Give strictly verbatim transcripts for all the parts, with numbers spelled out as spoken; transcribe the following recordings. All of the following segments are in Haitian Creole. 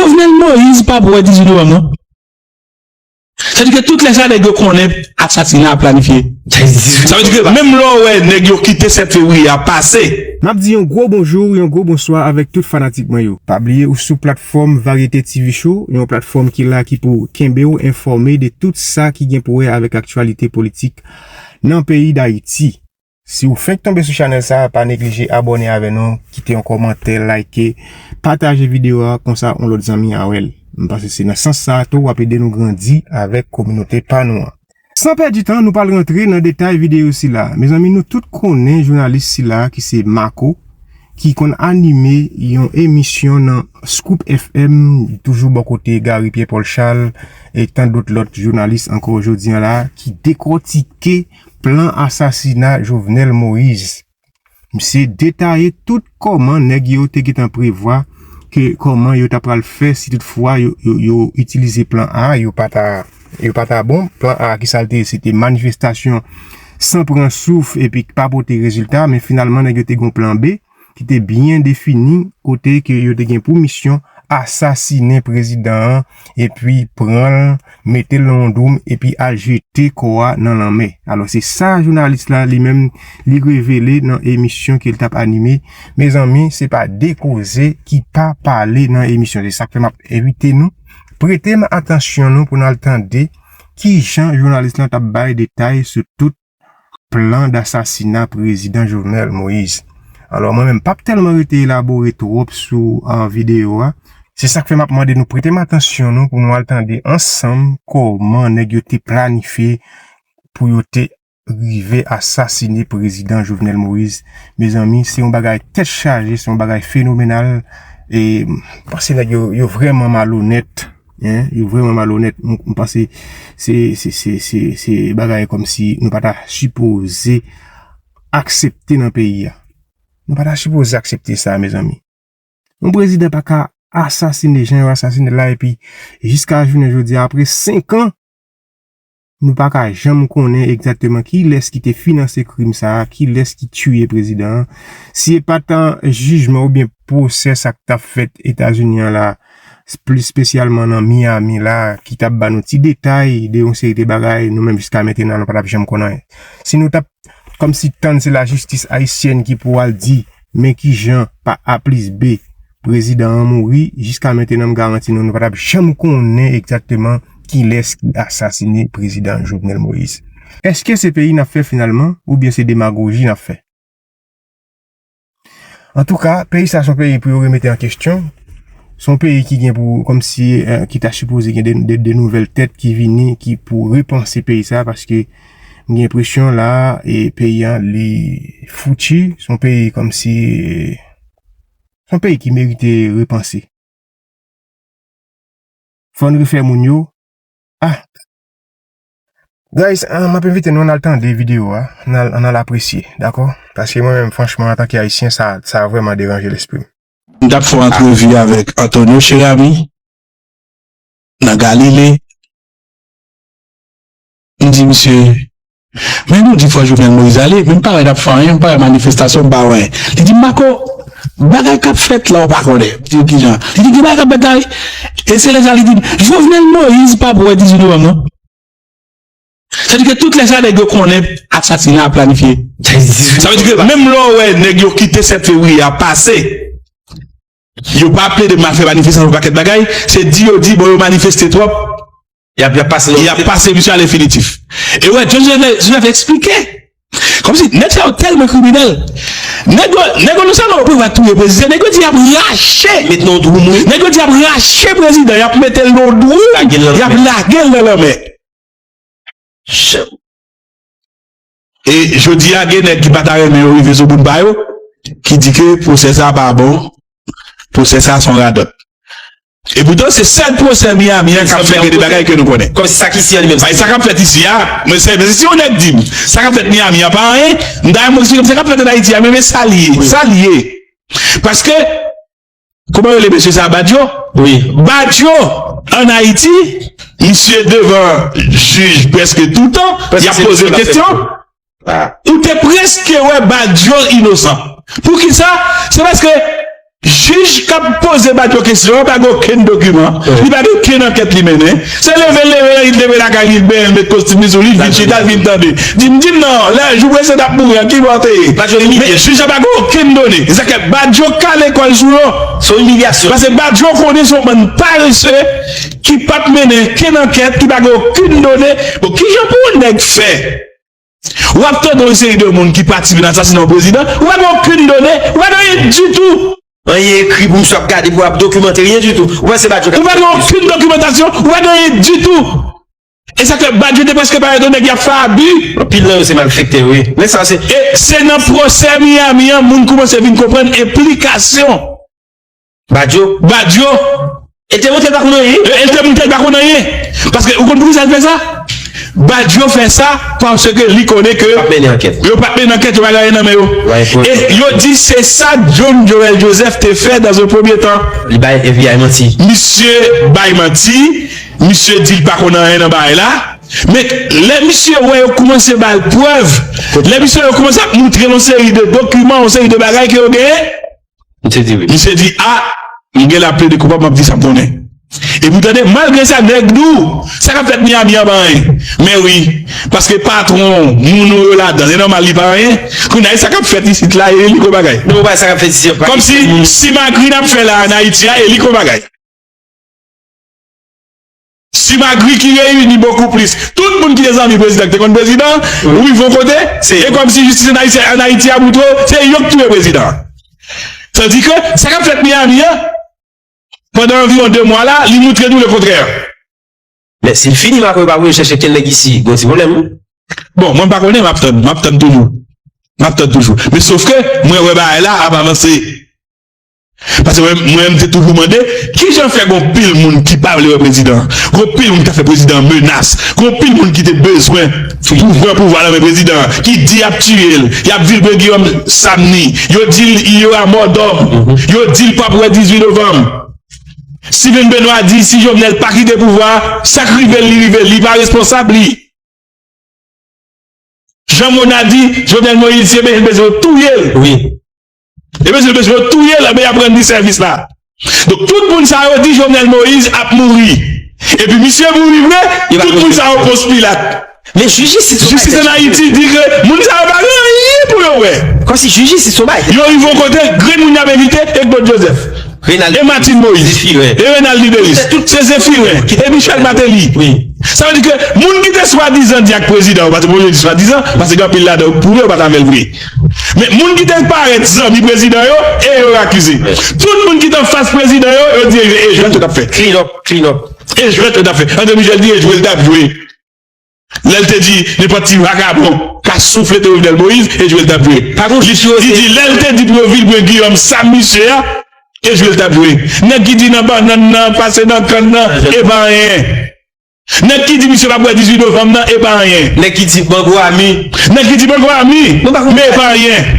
Jovenel Moïse pa pou wè dizuit novanm, non. Sa vle di ke tout lè sa, nèg yo konnen asasina ap planifye. Sa vle di ke menm lè w wè nèg yo kite sèt fevriye a pase. M ap di yon gwo bonjou, yon gwo bonswa avèk tout fanatik mwen yo. Pa bliye ou sou platfòm Variété T V Show, yon platfòm ki la ki pou kenbe w enfòme de tout sa ki gen pou wè avèk aktyalite politik nan peyi Dayiti. Si w fenk tonbe sou chanèl sa, pa neglije abòne avè nou, kite yon kòmantè, like, pataje videyo a, konsa yon lòt zanmi a wè l. M panse se nan sans sa a tou w ap ede nou grandi avèk kominote pa nou an. San pèdi tan, nou pral rantre nan detay videyo sila. Mezanmi, nou tout konnen jounalis sila ki se Marco, ki konn anime yon emisyon nan Scoop F M, toujou bò kote Gary Pierre Paul Charles, e tan dòt lòt jounalis ankò jodi a la, ki dekòtike plan asasina Jovenel Moïse. Misye detaye tout kòman nèg yo te gentan prevwa ke kòman yo ta pral fè si toutfwa yo, yo, yo itilize plan A, yo pa ta, yo pa ta bon. Plan A, ki sa l te ye? Se te manifestasyon san pran souf epi k pa pote rezilta, men finalman nèg yo te gen yon plan B ki te byen defini, kote ke yo te gen pou misyon asasinen prezidan an, epi pran l, mete l nan yon doum, epi al jete kò a nan lanmè. Alò, se sa jounalis la, li menm, li revele nan emisyon ke l t ap anime. Mezanmi, se pa de koze ki pa pale nan emisyon. Se sa k fè m ap envite nou, prete m atansyon nou pou n al tande kijan jounalis lan t ap bay detay sou tout plan dasasina prezidan Jovenel Moïse. Alò, mwen menm, p ap tèlman rete elabore twòp sou, ah, videyo a. Se sa k fè m ap mande nou prete m atansyon nou pou nou al tande ansanm kòman nèg yo te planifye pou yo te rive asasine prezidan Jovenel Moïse. Mezanmi, se yon bagay tèt chaje, se yon bagay fenomenal. E m panse nèg yo, yo vrèman malonèt. Hein, yo vrèman malonèt. M, m panse se, se, se, se, se bagay kòmsi nou pa ta sipoze aksepte nan peyi a. Nou pa ta sipoze aksepte sa, mezanmi. Yon prezidan pa ka asasine jan yo asasine l la, epi jiska jounen jodi a, apre senk an, nou pa ka janm konnen egzakteman kilès ki te finanse krim sa a, kilès ki tiye prezidan an. Si e pa t jijman oubyen pwosè sa k t ap fèt Etazini an la, plis espesyalman nan Miami la, ki t ap ba nou ti detay de yon seri de bagay, nou menm jiska mentenan, nou pa t ap janm konn anyen. Si nou t ap kòmsi tann se lajistis ayisyèn ki pou al di, men kijan pa A plis B, prezidan an mouri, jiska mentenan, m garanti nou, nou pa t ap janm konnen egzakteman kilès ki asasine prezidan Jovenel Moïse. Èske se peyi n ap fè finalman, oubyen se demagoji n ap fè? Antouka, peyi sa se yon peyi pou yo remete an kesyon. Se yon peyi ki gen pou, kòmsi, eh, ki ta sipoze gen de, de, de nouvèl tèt ki vini, ki pou repanse peyi sa, paske m gen enpresyon la, e peyi an, li fouti. Se yon peyi kòmsi, se yon peyi ki merite repanse. Fò n refè moun yo. Ah! Guys, ah, m ap envite nou ann al tande videyo a, ann al, ann al apresye, dakò? Paske mwen menm, franchman, antanke Ayisyen, sa, sa vrèman deranje lespri m. M t ap fè yon antrevi avèk Antonio Cheramy nan Galile. M di misye, men nou di fò Jovenel Moïse ale, men m pa wè n ap fè anyen, m pa wè manifestasyon, m pa wè anyen. Li di m, Marco, bagay k ap fèt la, ou pa konnen. M di, kijan? Li di, gen bagay k ap fèt la, wi. E se lè sa li di m, Jovenel Moïse pa pou wè dizuit novanm, non. Sa vle di ke tout lè sa, nèg yo konnen asasina ap planifye. Sa vle di ke menm lè w wè nèg yo kite sèt fevriye a pase, yo pa plede mal fè manifestasyon, yon pakèt bagay, se di yo di, bon, yo manifeste twòp, y ap, y ap pase, y ap pase misye a lenfinitif. E wè, John Joseph, Joseph eksplike. Kòmsi nèg sa yo tèlman kriminèl. Nèg yo, nèg yo non sèlman yo prevwa touye prezidan, nèg yo di y ap rache. Met nan yon twou mou. Nèg yo di y ap rache prezidan, y ap mete l nan yon twou, y ap lage l nan lanmè. E jodi a, gen nèg ki pa ta renmen yo rive sou moun pa yo, ki di ke pwosè sa pa bon, pwosè sa se yon radòt. E poutan, se sèl pwosè Miami an k ap fè gen de bagay ke nou konnen. Kòmsi sa k isi a li menm. Sa k ap fèt isi a, mwen se, men si yon nèg di m, sa k ap fèt Miami an pa anyen, m ta renmen eksplike m sa k ap fèt ann Ayiti a, men, men sa li ye, sa li ye. Paske, kòman yo rele mesye sa, Badio? Wi. Badio, ann Ayiti, misye devan jij prèske toutan, y ap poze l kesyon. Ou te prèske wè Badio inosan. Poukisa? Se paske Jij k ap poze Badio kesyon an pa gen okenn dokiman, li pa gen okenn ankèt li mennen. Se leve l leve, li leve lakay li, l benyen, l met kostim li sou li, l vin chita, l vin tande. Di m, di m non, lè jou prezidan t ap mouri an, ki bò w te ye? Men jij la pa gen okenn done. Se sa k fè Badio kale kò l sou yo. Se yon imilyasyon. Paske Badio konnen se yon bann parese ki p ap mennen okenn ankèt, ki pa gen okenn done. Bon, kijan pou yon nèg fè? W ap tande yon seri de moun ki patisipe nan asasina yon prezidan, ou pa gen okenn done, ou pa gen anyen ditou. Anyen ekri pou misye ap gade, pou ap dokimante, rien du tout. Ou panse Badio ka... Ou pa gen okenn dokimantasyon, ou pa gen anyen ditou. E sa k fè Badio te prèske parèt yon nèg y ap fè abi. Anpil nan yo se malfektè, wi. Men sa se... E se nan pwosè Miami an, moun koumanse vin konprann enplikasyon Badio. Badio. E te montre l pa konn anyen. E, e te montre l pa konn anyen. Paske ou konn poukisa l fè sa? Badio fè sa paske li konnen ke yo p ap mennen ankèt. Yo p ap mennen ankèt, yo pa gen anyen nan men yo. E yo di se sa John Joel Joseph te fè dans un premier temps. Li bay F B I manti. Misye bay manti, misye di l pa konn anyen nan bagay la. Men lè misye wè yo koumanse ba l prèv, lè misye wè yo koumanse ap montre l yon seri de dokiman, yon seri de bagay ke yo genyen, Misye di wi. Misye di, a, m gen la plede koupab, m ap di sa m konnen. Epi w tande, malgre sa, nèg di w, sa k ap fèt Miami an pa anyen. Men wi, paske patwon, moun ou yo ladan, se nòmal li pa anyen. Kounye a, e sa k ap fèt isit la, e li gwo bagay. Non, ou pa sa k ap fèt isit an. Kòmsi, simagri n ap fè la ann Ayiti a, e li gwo bagay. Simagri ki reyini bokou plis. Tout moun ki te zanmi prezidan, ki te konn prezidan, rive yon kote, e kòmsi jistis ann Ayiti, ann Ayiti a moutre w, se yo k touye prezidan. Tandike, sa k ap fèt Miami an, pandan anviwon de mwa la, li moutre nou lekontrè. Men si l fini, m ap wè pa pou yo chèche kenn nèg isi, gon ti pwoblèm, wi. Bon, mwen m pa konnen, m ap tann, m ap tann toujou. M ap tann toujou. Men sof ke, mwen wè bagay la ap avanse. Paske mwen, mwen, m te toujou mande, kijan fè gon pil moun ki pa vle wè prezidan, gon pil moun ki ta fè prezidan menas, gon pil moun ki te bezwen pou pran pouvwa nan men prezidan, ki di y ap tiye l, y ap vilbre Guillaume Samni, yo di l il y aura mort d'homme, yo di l p ap wè dizuit novanm. Steven Benoît di si Jovenel pa kite pouvwa a, sa k rive l, li rive l, li pa responsab li. Jean Mona di, Jovenel Moïse, se bezwen, bezwen yo touye l. Wi. E bezwen, bezwen yo touye l, anben y ap rann li sèvis la. Donk, tout moun sa yo di Jovenel Moïse ap mouri. Epi misye mouri vre, tout moun sa yo Pons Pilat. Men jij jistis ann Ayiti di ke moun sa yo pa gen anyen pou yo wè. Kòmsi jij jistis se yon bagay. Yo rive yon kote, grenn moun y ap envite, e Claude Joseph. E Martine Moïse, e Renald Nidelis, se Zéphirin, e Michel Martelly. Sa vle di ke moun ki te swadizan di ak prezidan yo, paske mwen di swadizan, paske gen anpil ladan yo k pwouve yo pa t avè l vre. Men moun ki te parèt zanmi prezidan yo, e yo akize. Tout moun ki t anfas prezidan yo, yo di e jwèt yo t ap fè. Clean up, clean up. E jwèt yo t ap fè. André Michel di e jwe l t ap jwe. Lè l te di, nenpòt ti vagabon ka souflete Jovenel Moïse, e jwe l t ap jwe. Li, li di, lè l te di pou yo vilbre Guillaume Sam misye a, e jwe l t ap jwe. Nèg ki di nan bannann nan, pase nan kann nan, e pa anyen. Nèg ki di misye p ap wè dizuit novanm nan, e pa anyen. Nèg ki di Bango Ami. Nèg ki di Bango Ami, men e pa anyen.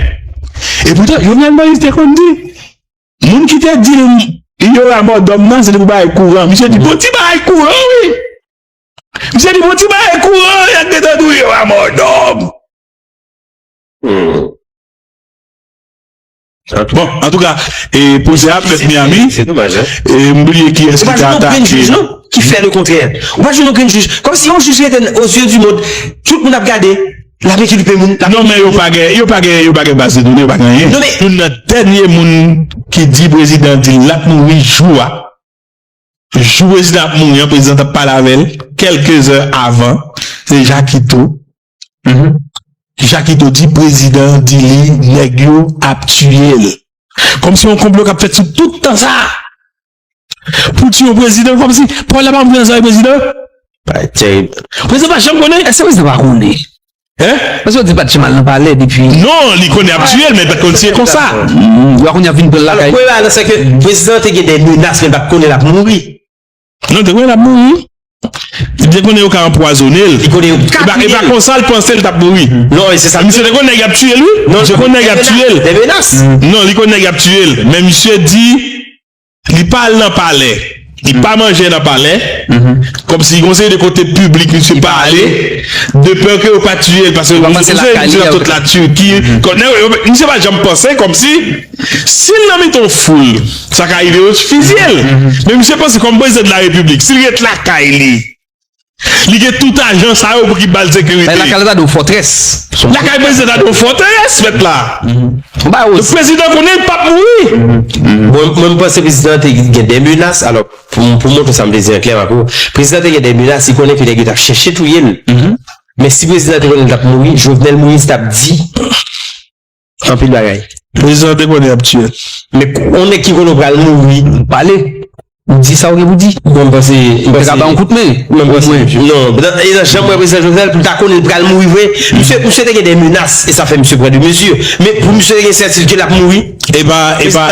E poutan, Jovenel Moïse te konn di, moun ki te di l, il y aura mort d'homme nan, se te pou bagay kouran. Misye di, bon, ti bagay kouran, wi. Misye di, bon, ti bagay kouran, y ap gentan touye w a mòdòm. Hmm. Bon, antouka, e pwosè a ap fèt Miami. Se domaj, hein? E m bliye kiyès ki te atake. Ou pa jwenn okenn jij, non, ki fè le kontrè. Ou pa jwenn okenn jij. Kòmsi yon jij rete aux yeux du monde, tout moun ap gade, l ap enkilte moun, l ap... Non, men yo pa gen, yo pa gen, yo pa gen baz de done, yo pa gen anyen. Non, men youn nan dènye moun ki di prezidan di l ap mouri jou a, jou prezidan ap mouri an, prezidan t ap pale avè l, kèlke zè avan, se Jakito. Mhm. Jakito di prezidan di li, nèg yo ap tiye l. Kòmsi yon konplo k ap fèt sou tout tan sa a. Pou tiye yon prezidan, kòmsi pawòl la pa antre nan zòrèy prezidan. Bagay tèrib. Prezidan pa janm konnen. Èske prezidan pa konnen? Hein? Paske yo di l pa t janm al nan palè depi. Non, li konnen y ap tiye l, men li pa t konn si e konsa. Mm, yo a konnen y ap vin pran l lakay. Alò, premye bagay la, se ke prezidan an te gen de menas, men l pa t konnen l ap mouri. Non, li te konnen l ap mouri. Li te konnen yo ka anpwazonnen l. Li konnen yo ka touye l. E pa, e pa konsa l panse l t ap mouri. Non, e se sa. Misye te konnen y ap tiye l, wi. Non, misye konnen y ap tiye l. De menas. Non, li konnen y ap tiye l. Men misye di, li pa al nan palè. Li pa manje nan palè. Kòmsi gon seri de kote piblik misye pa ale. De pè ke yo pa tiye l, paske misye nan tout la Tiki. Misye pa janm panse kòmsi si l nan mitan yon foul, sa ka rive yo fizye l. Men misye panse kòm prezidan de la repiblik, si l ret lakay li, li gen tout ajan sa yo pou ki ba l sekirite. Lakay la ta dwe yon fòtrès. Lakay prezidan ta dwe yon fòtrès, mèt la. Donk prezidan konnen l p ap mouri. Mwen, mwen, m panse prezidan te gen de menas. Alò, pou, pou montre sa m vle di an klè, Marco, prezidan te gen de menas, li konnen ke nèg yo t ap chèche touye l. Men si prezidan te konnen l t ap mouri, Jovenel Moïse t ap di anpil bagay. Prezidan te konnen y ap tiye l. Men yon nèg ki konnen w pral mouri, pale. Di sa w gen pou di. Mwen, m panse, m panse, te ka ba yon kout men. Mwen, m panse, non, nan, e nan janm wè prezidan Jovenel, pou l ta konnen l pral mouri vre, misye, misye te gen de menas, e sa fè misye pran de mezi. Men pou misye te gen sètitid ke l ap mouri, e pa, e pa,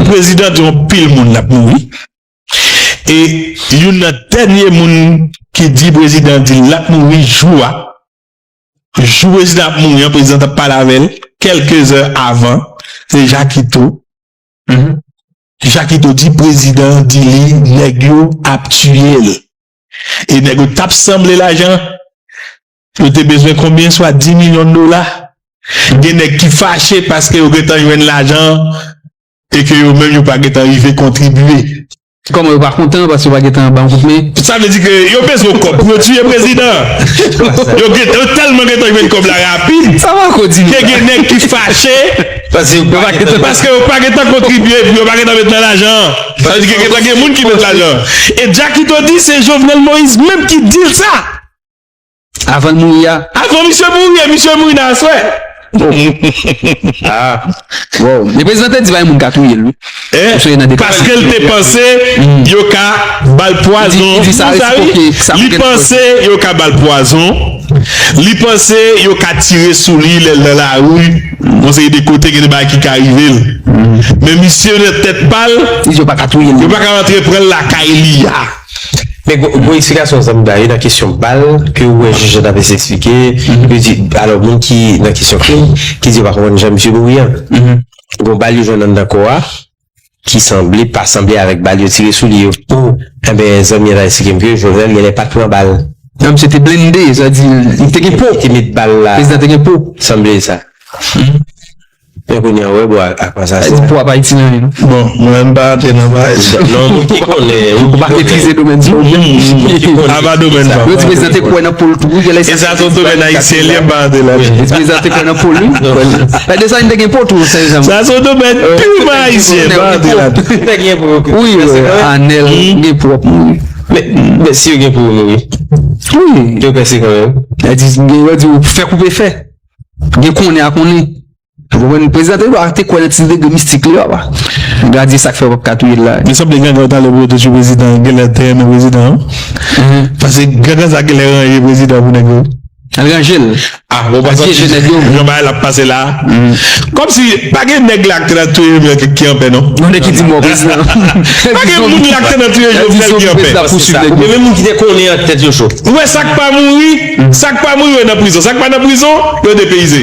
prezidan te yon pil moun l ap mouri. E youn nan dènye moun ki di prezidan di l ap mouri jou a, jou prezidan ap mouri an, prezidan t ap pale avè l, kèlke zè avan, se Jakito. Jakito di prezidan di li nèg yo ap tiye l. E nèg yo t ap sanble lajan. Yo te bezwen konbyen? Swa dis milyon dola. Gen nèg ki fache paske yo gentan jwenn lajan e ke yo menm yo pa gentan rive kontribye. Kòman yo pa kontan paske yo pa gentan ba yon kout men? Sa vle di ke yo bezwen kòb pou yo tiye prezidan. Yo gen, yo tèlman gentan jwenn kòb la rapid. Sa pa ko di nou ke sa. Gen nèg ki fache paske yo pa gentan, paske yo pa gentan kontribye, epi yo pa gentan met nan lajan. Sa vle di ke gentan gen moun ki met lajan. E Jakito di se Jovenel Moïse menm ki di l sa. Avan l mouri a. Avan misye mouri, e misye mouri nan aswè. Ah. Wow. Men prezidan te di pa gen moun ka touye l, wi. Paske l te panse yo ka ba l pwazon. Li panse yo ka ba l pwazon. Li panse yo ka tire sou li lè l nan lari. Yon seri de kote gen de bagay ki ka rive l. Men misye nan tèt pa l, yo pa ka touye l. Yo pa ka rantre pran l lakay li a. Men gwo, gwo eksplikasyon sa m ba yo nan kesyon bal ke ou wè jij an t ap eseye eksplike. Yo di, alò, moun ki nan kesyon krim, ki di yo pa konprann jan misye mouri an. Gon bal yo jwenn anndan kò a, ki sanble, pa sanble avèk bal yo tire sou li yo. Enben, zanmi an t ap eksplike m ke Jovenel genlè pa t pran bal. Non, misye te blende, sa di, li te gen po. Li te met bal la. Prezidan te gen po. Sanble sa. Men kounye a, ou wè, bon, a, a pa sa, se sa. Pou a pa iti nan li, non? Bon, mwen menm m pa antre nan bagay sa. Non, moun ki konnen, moun ki konnen. Ou pa metrize domèn sa, ou byen. A pa domèn pa. Yo di prezidan te kwè nan po l tou, wi, genlè. E sa se yon domèn ayisyen, li, m pa antre ladan. Yo di prezidan te kwè nan po l, wi. Lè de sa, li te gen po tou, serye. Sa se yon domèn piman ayisyen, m pa antre ladan. Wi, wi, Anèl gen po ap mouri. Men, men si yo gen po yo mouri. Wi. Yo pèse kanmenm. Yo di, yo di, fè koupe fè. Gen konnen a konnen. Ou konprann? Prezidan te dwe te kwè nan ti degre mistik li, papa. Gadye sa k fè yo p ap ka touye l la. Li sanble gangan yo t ale pou yo te tchwe prezidan, genlè te renmen prezidan an. Paske gangan sa genlè ranje prezidan pou nèg yo. Al ranje l. Ah, bon, pa santi jan bagay la ap pase la. Kòmsi pa gen nèg la k te nan touye Jovenel ki, ki anpè, non. Non, nèg ki di mò prezidan. Pa gen moun la k te nan touye Jovenel ki anpè. Ou gen menm moun ki te konnen an tèt yo cho. Ou wè sa k pa mouri, sa k pa mouri yo nan prizon. Sa k pa nan prizon, yo depeyize.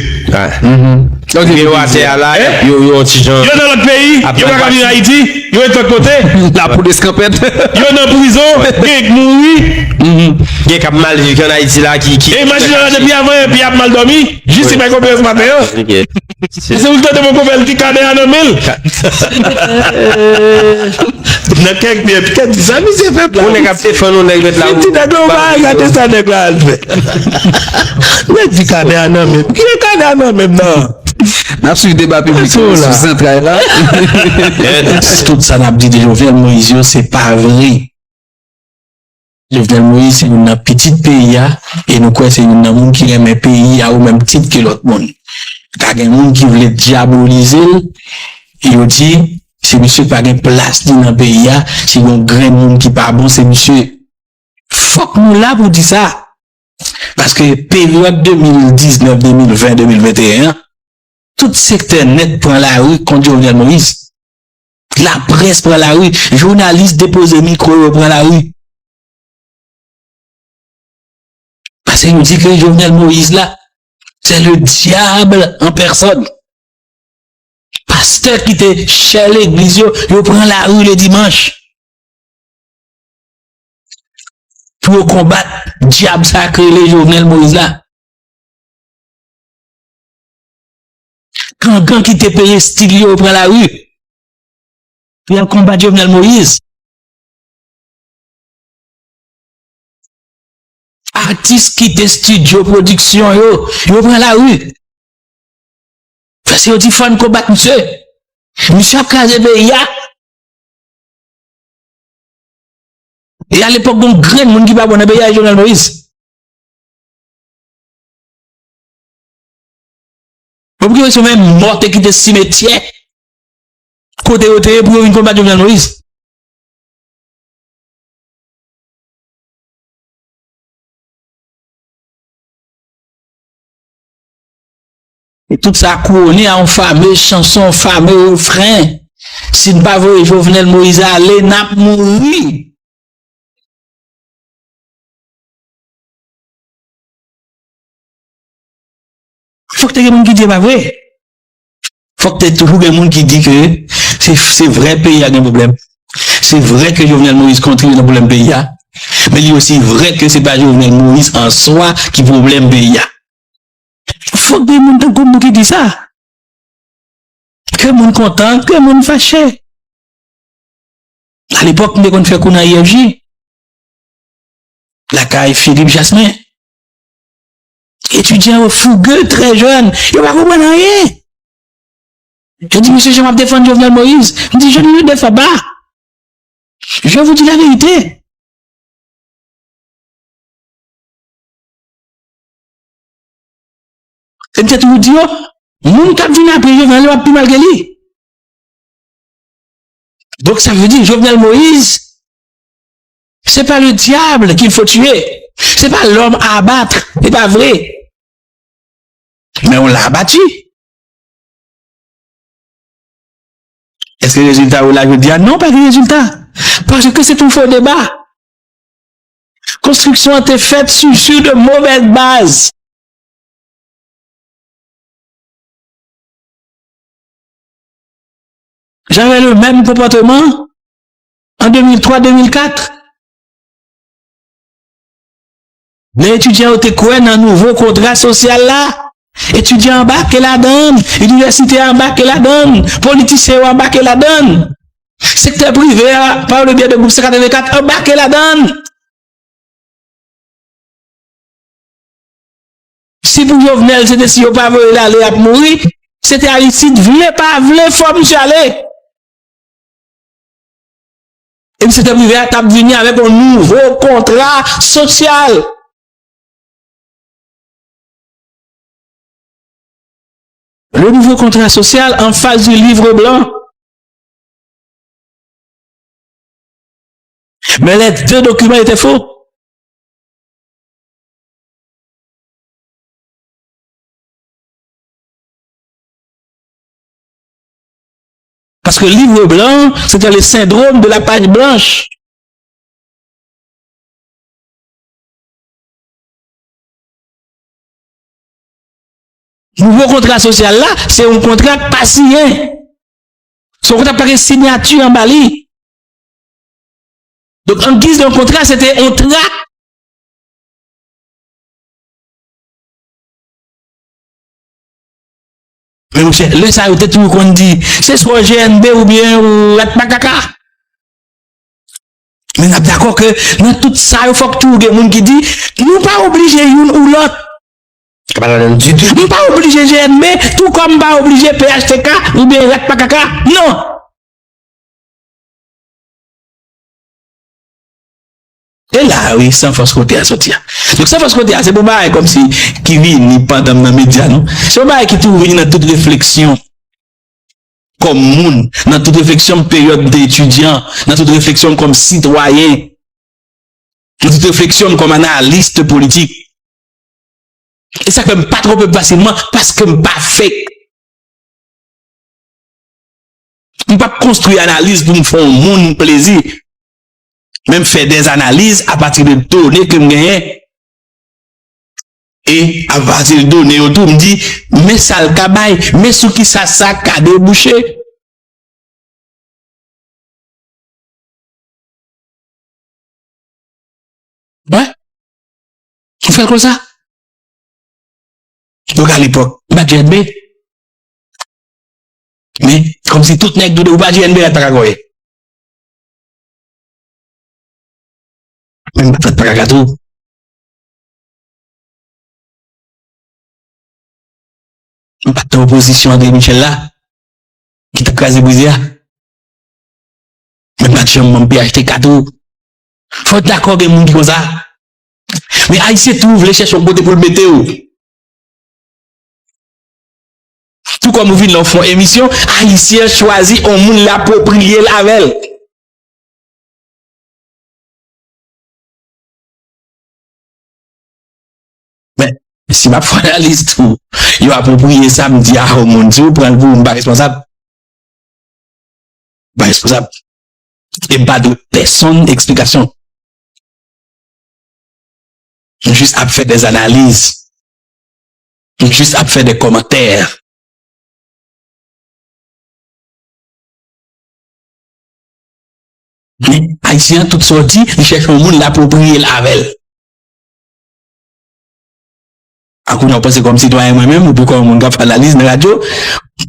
Yo atè a la, yo, yo yon ti jan. Yo nan lòt peyi, yo pa ka vin Ayiti, yo ret lòt kote. Lapolis kanpèt. Yo nan prizon, gen k mouri. Gen k ap mal viv ki ann Ayiti la, ki, ki. E imajine la depi avan yè, epi y ap mal dòmi, jis li bay konferans maten an. Se ou tande mon konpè l di kanè a nan men l. Nan kèk pye, kèk di sa misye fè pla. Yon nèg ap defann yon nèg met la. Li di nèg yo pa gade sa nèg la al fè. Nèg di kanè a nan men m. Ki kanè a nan men m nan? N ap swiv deba piblik yo sou Zantray la. Tout sa n ap di de Jovenel Moïse yo, se pa vre. Jovenel Moïse se youn nan pitit peyi a, e nou kwè se youn nan moun ki renmen peyi a o menm tit ke lòt moun. Ka gen moun ki vle dyabolize l, yo di, se misye pa gen plas li nan peyi a, si gon grenn moun ki pa bon, se misye. Fòk nou la pou di sa. Paske peryòd de mil diznèf, de mil ven, de mil venteyen an, tout sektè nèt pran lari kont Jovenel Moïse. Laprès pran lari, jounalis depoze mikwo yo pran lari. Paske yo di ke Jovenel Moïse la, c'est le diable en personne. Pastè ki te chè legliz yo, yo pran lari le dimanch. pou yo konbat dyab sa k rele Jovenel Moïse la. Gangan ki te perestil yo, yo pran lari pou y al konbat Jovenel Moïse. Atis kite estidyo pwodiksyon yo, yo pran lari. Paske yo di fò n konbat misye. Misye ap kraze peyi a. E alepòk, gon grenn moun ki pa bon nan peyi a, Jovenel Moïse. Bon, pou ki rezon menm mò te kite simetyè kote yo te ye pou yo vin konbat Jovenel Moïse? E tout sa kouwone a yon famez chanson, yon famez refren. Si n pa voye Jovenel Moïse ale, n ap mouri. Fòk te gen moun ki di e pa vre. Fòk te toujou gen moun ki di ke se, se vre peyi a gen pwoblèm. Se vre ke Jovenel Moïse kontriye nan pwoblèm peyi a. Men li osi vre ke se pa Jovenel Moïse an swa ki pwoblèm peyi a. Fòk gen moun tankou nou ki di sa. Ke moun kontan, ke moun fache. Alepòk, m te konn fè kou nan I F J, lakay Philippe Jasmin. Etidyan yo fouge, trè jèn, yo pa konprann anyen. Yo di, "Mesye Jean, w ap defann Jovenel Moïse." M di, "Je ne le défends pas. Je vous dis la vérité." E m te toujou di yo, moun k ap vin apre Jovenel yo ap pi mal ke li. Donk, sa vle di, Jovenel Moïse, c'est pas le diable qu'il faut tuer. C'est pas l'homme à abattre. Se pa vre. Men on l'a abattu. Èske rezilta yo la jodi a? Non, pa gen rezilta. Paske se yon fo deba. Konstriksyon an te fèt sou, sou de movèz baz. J'avais le même comportement en deux mille trois, deux mille quatre. Lè etidyan yo te kwè nan nouvo kontra sosyal la, etidyan anbake ladann, inivèsite a anbake ladann, politisyen yo anbake ladann. Sektè prive a, par le biais de Group san katrevenkat, anbake ladann. Si pou Jovenel, se te si yo pa voye l ale, l ap mouri, se te Aristide, vle pa vle, fò misye ale. E sektè prive a t ap vini avèk yon nouvo kontra sosyal. Le nouveau contrat social en face du livre blanc. Mais les deux documents étaient faux. Parce que le livre blanc, c'était le syndrome de la page blanche. Nouvo kontra sosyal la, se yon kontra k pa siyen. Se yon kontra k pa gen siyati anba li. Donk, an giz de yon kontra, se te yon trak. Men monchè, lè sa yo te toujou konn di, se swa G N B oubyen ou Rat Makaka. Men n ap dakò ke nan tout sa yo, fòk toujou gen moun ki di, nou pa oblije youn ou lòt. Ka pa ladan l ditou. M pa oblije G N B, tou kòm m pa oblije P H T K oubyen Rat Makaka. Non! E la, wi, san fòs kote a soti a. Donk, san fòs kote a, se pou bagay kòmsi ki vini pandan m nan medya, non. Se yon bagay ki toujou vini nan tout refleksyon kòm moun, nan tout refleksyon m peryòd m te etidyan, nan tout refleksyon m kòm sitwayen, nan tout refleksyon m kòm analis politik. E sa k fè m pa twonpe m fasilman, paske m pa fake. M p ap konstwi analiz pou m fè yon moun plezi. Men m fè dè analiz apati de done ke m genyen. E apati de done yo tou, m di, men sa l ka bay, men sou kisa sa ka debouche. Wi. Ou fè l konsa. Donk, alepòk, m pa t G N B. Men, kòmsi tout nèg ki di w pa G N B a ta ka kòye. Men m pa t fèt pa kaka tou. M pa t nan opozisyon André Michel la, ki t ap kraze brize a. Men m pa t janm manm P H T K tou. Fò w dakò gen moun ki konsa. Men Ayisyen tou vle chèche yon kote pou l mete w. Tou kòm ou vin nan yon fon emisyon, Ayisyen chwazi yon moun l apwopriye l avè l. Men, si m ap fè analiz tou, yo apwopriye sa, m di, a, yon moun, si w pran l pou ou, m pa responsab. M pa responsab. E m pa dwe pèsonn eksplikasyon. M jis ap fè des analyses. M jis ap fè des commentaires. Men, Ayisyen an, tout sa w di, li chèche yon moun l apwopriye l avè l. A kounye a, w panse kòm sitwayen mwen menm, oubyen kòm yon moun k ap fè analiz nan radyo,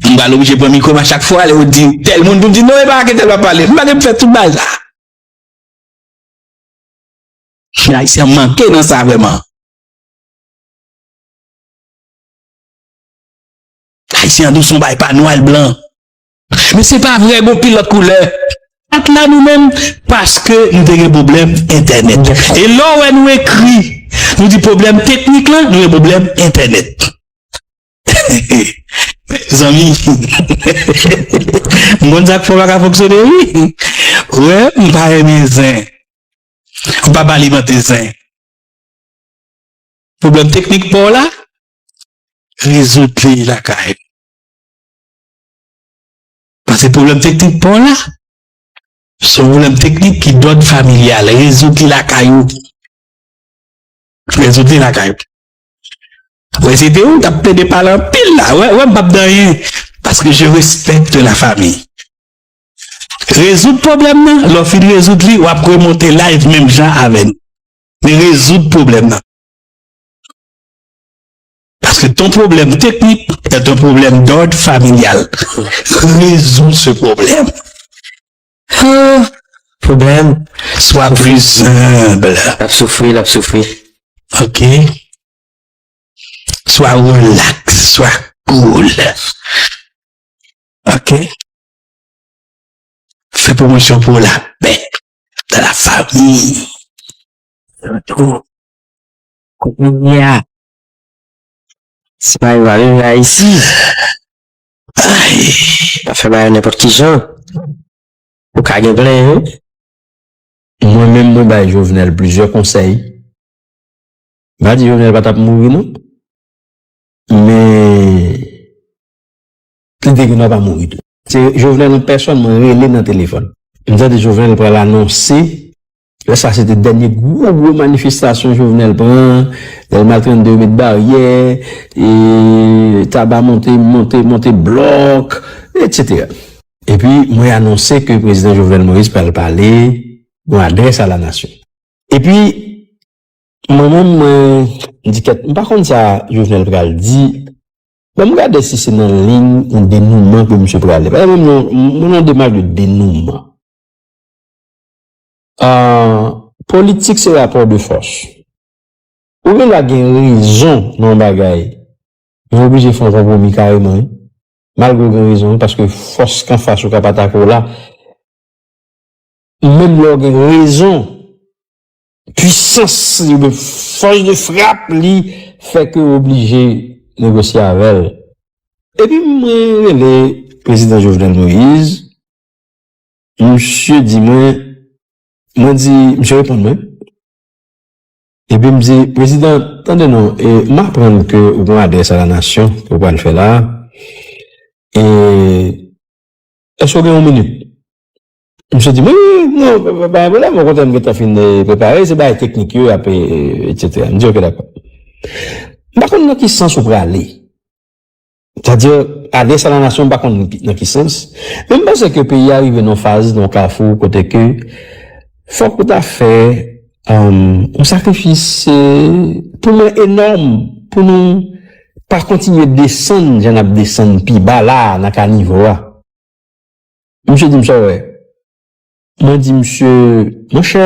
m pral oblije pran mikwo m a chak fwa, lè yo di tèl moun, pou m di, "Non, e pa ke tèl p ap pale." M pa gen pou fè tout bagay sa. Men Ayisyen an manke nan sa vrèman. Ayisyen an dous, yon bagay pa nwa, l blan. Men se pa vre, gon pil lòt koulè. Ak la nou menm, paske nou te gen pwoblèm entènèt. E lè w wè nou ekri, nou di pwoblèm teknik lan, nou gen pwoblèm entènèt. Zanmi, m konn sa k fè w pa ka fonksyone, wi. Wè, m pa renmen zen. M p ap alimante zen. Pwoblèm teknik pa w la, rezoud li lakay ou. Paske pwoblèm teknik pa w la, se yon pwoblèm teknik ki dòd familyal. Rezoud li lakay ou. Rezoud li lakay ou. Wè, si te ou, t ap plede pale anpil la. Wè, wè, m p ap di anyen. Paske je respecte la famille. Rezoud pwoblèm nan, lè w fin rezoud li, w ap remonte live menm jan avè n. Men rezoud pwoblèm nan. Parce que ton problème technique est un problème d'ordre familial. Résoudre ce problème. Ah, pwoblèm. Sois plus humble. L ap soufri, l ap soufri. Ok. Sois relax, sois cool. Ok. Fè pwomosyon pou lapè dans la famille. Kounye a, si pa yo pa vin Ayiti, ay, pa fè bagay nenpòt ki jan. Ou ka gen plenyen, wi. Mwen menm, mwen bay Jovenel plizyè konsèy. M pa di Jovenel pa t ap mouri, non. Men, li te gen dwa pa mouri tou. Se Jovenel an pèsòn, mwen rele nan telefòn. M tande Jovenel pral anonse, lè sa se te dènye gwo, gwo manifestasyon Jovenel pran, Dèlma trannde yo met baryè, e, Taba monte, monte, monte blòk, etsetera. Epi, mwen anonse ke prezidan Jovenel Moïse pral pale yon adrès a la nasyon. Epi, mwen menm, mwen di kèt, m pa konn sa Jovenel pral di. Ban m gade si se nan liy yon denouman ke misye prale. Paske mwen, mwen nan demach de denouman. Ah, politik se rapò de fòs. Ou gen dwa gen rezon nan yon bagay, men w oblije fè yon konpwomi kareman, wi. Malgre w gen rezon, wi, paske fòs k anfas ou k ap atake w la, menm lè w gen rezon, pwisans li, oubyen fòs de frap li, fè ke w oblije negosye avè l. Epi mwen rele prezidan Jovenel Moïse, misye di mwen, mwen di, misye reponn mwen. Epi m di, "Prezidan, tande non, e, m aprann ke ou gen yon adrès a la nasyon ke ou pral fè la. E, èske w gen yon minit?" Misye di, "Wi, wi, wi, non, pa, pa, pa gen pwoblèm, okontrè, m gentan fin, e, prepare, se bagay teknik yo, y ap, e, e, etsetera." M di, "Ok, dakò." M pa konn nan ki sans ou prale. Sètadi, adrès a la nasyon, m pa konn nan ki sans. Men m panse ke peyi a rive nan yon faz, nan yon kafou, kote ke fòk ou ta fè Um, yon sakrifis, eh, pou mwen, enòm, pou nou pa kontinye desann jan n ap desann pi ba la a, nan kanivo a. Misye di m sa w wè. Mwen di misye, monchè,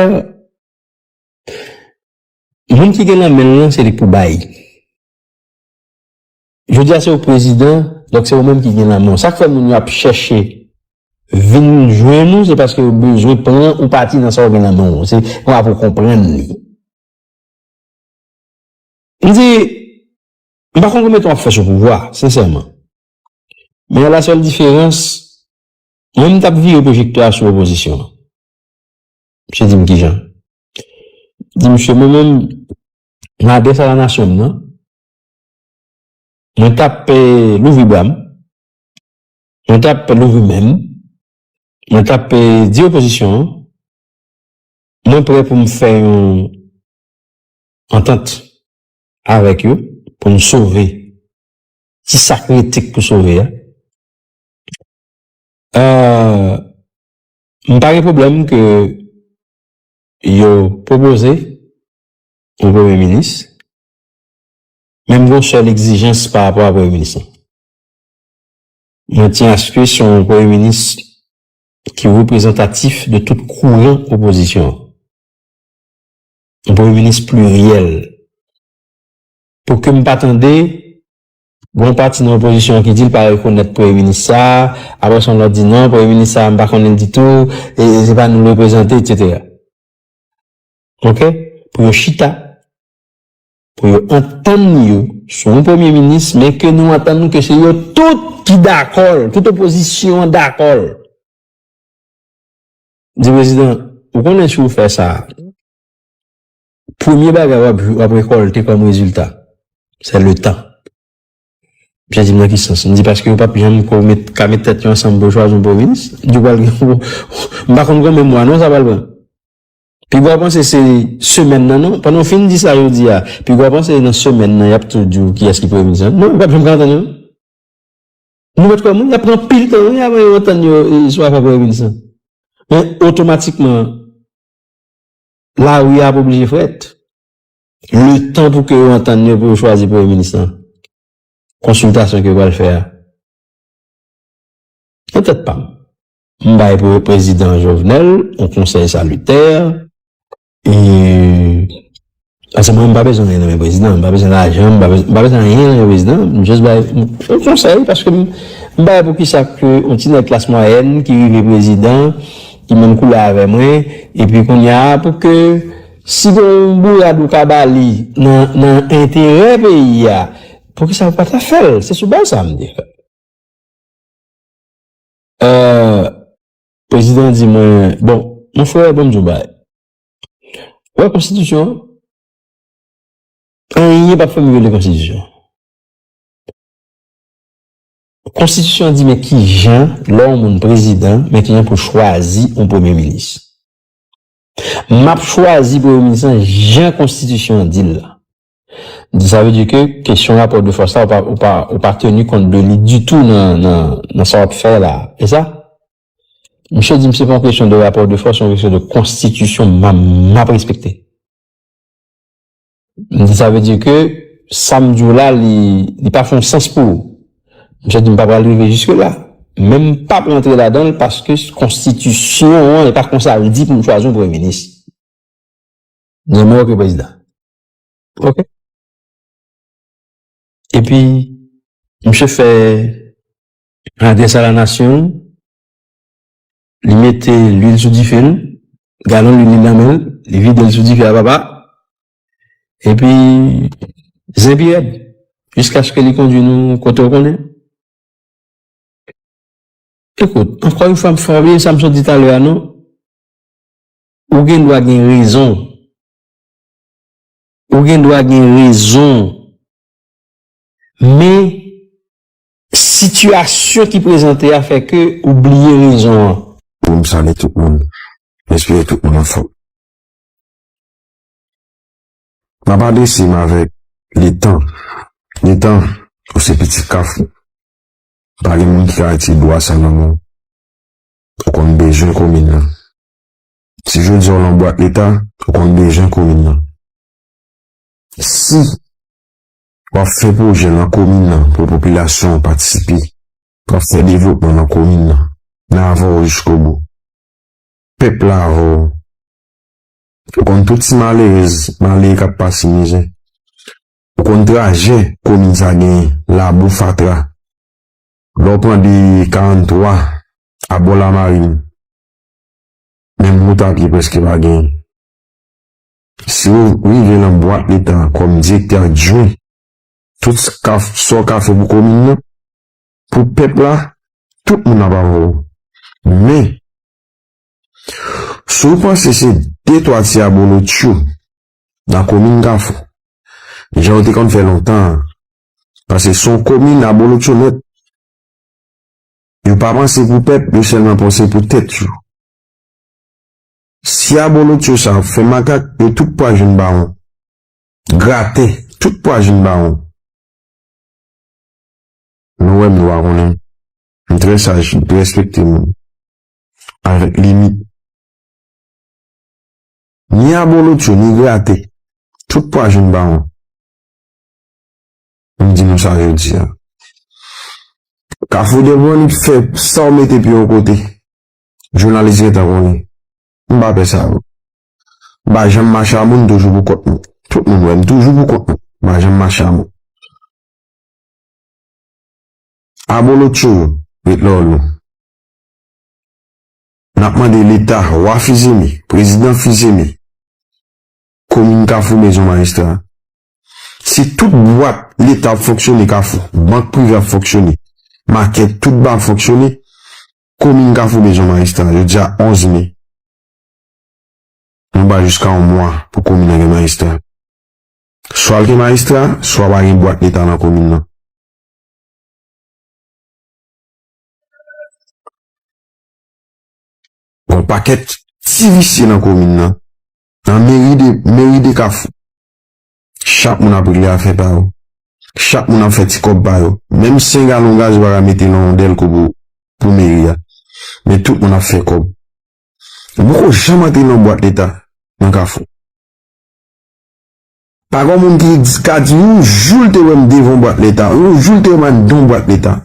moun ki gen nan men l lan, se li k pou bay. Jodi a se ou k prezidan, donk se ou menm ki gen nan men w. Sa k fè moun yo ap chèche vin jwenn ou, se paske yo bezwen pran ou pati nan sa w gen nan men w. Se konsa pou w konprann li. M di, m pa konn konbyen tan w ap fè sou pouvwa, sensèman. Men a la sèl diferans, mwen m t ap vire pwojektè a sou opozisyon an. Misye di m kijan. Di misye, mwen menm, nan adrès a la nasyon m nan, mwen t ap, eh, louvri bra m, mwen t ap louvri men m, mwen t ap, eh, di opozisyon an, mwen prè pou m fè yon antant avèk yo pou n sove ti sa k rete k pou sove a. Euh, m pa gen pwoblèm ke yo pwopoze yon premye minis, men m gen yon sèl egzijans pa rapò a premye minis lan. Mwen tyen aske se yon premye minis ki reprezantatif de tout kouran opozisyon an. Yon premye minis pliryèl. Pou ke m pa tande, gon pati nan opozisyon an ki di l pa rekonèt premye minis sa, apre sa yon lòt di non, premye minis sa, m pa konnen l ditou, e, e se pa nou l reprezante, etsetera. Oke? Pou yo chita, pou yo antann yo sou yon premye minis, men ke nou antann nou ke se yo tout ki dakò l, tout opozisyon an dakò l. Di prezidan, ou konnen si w fè sa, premye bagay w ap, w ap rekòlte kòm rezilta, se le tan. Misye di m nan ki sans? M di paske yo p ap janm ko met, ka met tèt yo ansanm pou yo chwazi yon premye minis. M di w pral gen, m pa konn konbyen mwa non sa pral pran. Piga w panse se semèn nan non. Pandan w fin di sa jodi a, piga w panse nan semèn nan y ap tou di w kiyès ki premye minis lan. Non, yo p ap janm ka antann yo. Nou mèt kwè m wi, y ap pran anpil tan wi avan yo antann yo, e, sou afè premye minis lan. Men otomatikman, lari a ap oblije frèt. Letan pou ke yo antann yo pou yo chwazi premye minis lan. Konsiltasyon ke yo pral fè a. Nan tèt pa m, m bay pre-, prezidan Jovenel yon konsèy salitè. E, paske mwen, m pa bezwen anyen nan men prezidan, m pa bezwen lajan, m pa bezwen, m pa bezwen anyen nan men prezidan. M jis bay yon konsèy, paske m, m bay pou kisa ke yon ti nèg klas mwayèn ki rive prezidan, ki menm koulè avè mwen, epi kounye a, pou ke si gen yon bourad ou ka ba li nan, nan enterè peyi a, poukisa ou pa ta fè l? Se sou baz sa m te fè l. Euh, prezidan di mwen, bon, mon frè, ban m di w bagay. Ou wè konstitisyon an? Anyen p ap fè m vyole konstitisyon an. Konstitisyon an di men kijan, lè yon moun prezidan, men kijan pou chwazi yon premye minis. M ap chwazi premye minis lan jan konstitisyon an di l la. Sa vle di ke kesyon rapò de fòs la, ou pa, ou pa, ou pa teni kont de li ditou nan, nan, nan sa w ap fè la. E sa? Misye di m se pa yon kesyon de rapò de fòs, se yon kesyon de konstitisyon m, m ap respekte. M di sa vle di ke sa m di w la, li, li pa fè yon sans pou ou. Misye di m pa pral rive jiske la. Men m p ap rantre ladan l paske konstitisyon an, e pa konsa l di pou m chwazi yon premye minis. Di mwen, oke, prezidan. Oke. Epi, misye fè adrès a la nasyon, li mete lwil sou dife l, galon lwil li nan men l, li vide l sou dife a papa, epi zen pi rèd, jiskaske li kondui nou kote w konnen. Ekout, ankò yon fwa, m fè w bliye sa m sot di talè a, non? Ou gen dwa gen rezon. Ou gen dwa gen rezon. Men, sitiyasyon ki prezante a fè ke ou bliye rezon an. Pou m salye tout moun. M espere tout moun anfòm. M ap adrese m avèk Letan. Letan, ou se pitit Kafou. Pa gen moun ki ka retire dwa sa nan men w. Ou konn bezwen komin nan. Si jodi a w nan bwat leta, ou konn bezwen komin nan. Si w ap fè pwojè nan komin nan pou popilasyon an patisipe, w ap fè devlopman nan komin nan, n avè w jiskobou. Pèp la avè w. Ou konn tout ti malerèz, malere k ap pase mizè. Ou konn trajè komin sa genyen, labou, fatra. Lè w pran de karant twa a bò lamarin, menm wout a pye prèske pa genyen. Si w rive nan bwat leta kòm direktè adjwen, tout sa w ka fè pou komin nan, pou pèp la, tout moun ap avè w. Men, si w panse se de twa ti abolotcho nan komin Kafou, jan yo te konn fè lontan an, paske se yon komin abolotcho nèt, yo pa panse pou pèp, yo sèlman panse pou tèt yo. Si abolotcho sa ap fè makak, yo tout pral jwenn bawon. Gratè, tout pral jwenn bawon. Nou wè m, nou pa konnen. M trè saj, m trè respekte moun. Avèk limit. Ni abolotcho, ni gratè. Tout pral jwenn bawon. M di nou sa jodi a. Kafou Dèbònit fè sa w mete pye yon kote. Jounalis gentan konnen. M pa pè sa yo. M pa janm mache a moun, toujou pou kont mwen. Tout moun wè m toujou pou kont mwen. M pa janm mache a moun. Abolotcho yo, ret lòlou. N ap mande Leta, wa Fizeme, prezidan Fizeme, komin Kafou bezwen majistra. Si tout bwat Leta ap fonksyone Kafou, bank prive ap fonksyone, makèt, tout bagay ap fonksyone, komin Kafou bezwen majistra. Jodi a onz me. Nou ba jiska yon mwa pou komin nan gen majistra. Swa l gen majistra, swa pa gen bwat Leta nan komin nan. Gon pakèt ti visye nan komin nan. Nan meri de, meri de Kafou. Chak moun ap regle afè pa yo. Chak moun ap fè ti kòb pa yo. Menm sen galon gaz yo pa ka mete nan yon dèlko pou, pou meri a. Men tout moun ap fè kòb. Ou poko janm antre nan bwat Leta, nan Kafou. Pa gon moun ki ka di yon jou l te wè m devan bwat Leta, yon jou l te wè m anndan bwat Leta.